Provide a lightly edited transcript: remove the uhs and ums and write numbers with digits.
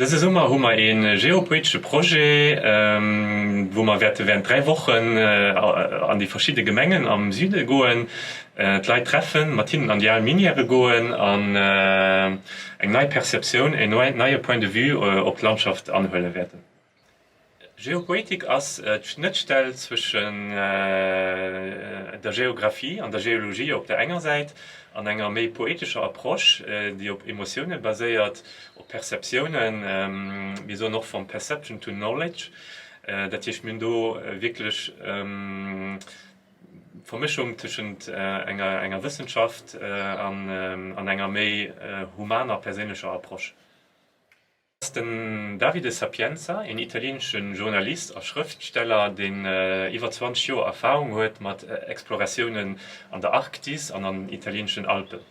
Dëse Summer hu mer ee geopoetesche Projet, wou mer wäerte während 3 Wochen an déi verschidde Gemengen am Süde goen, d'Leit treffen, mat hinnen an déi al Minièrë goen an eng nei Perceptioun, een neie Point de vue op d'Landschaft anhuele wäerten. Geopoetik ass d'Schnëttstell zwëschen der Geographie an der Geologie op der enger Säit an enger méi poetescher Approche, déi op Emotioune baséiert, op Perceptiounen, mir soen och from perception to knowledge. Dat heescht, mir hunn do wierklech d'Vermëschung tëschent enger Wëssenschaft an enger méi humaner, perséinlecher Approche. Ass den Davide Sapienza, een italieenesche Journalist a Schrëftsteller, deen iwwer 20 Joer Erfarung huet mat Exploratiounen an der Arktis an an den italieeneschen Alpen.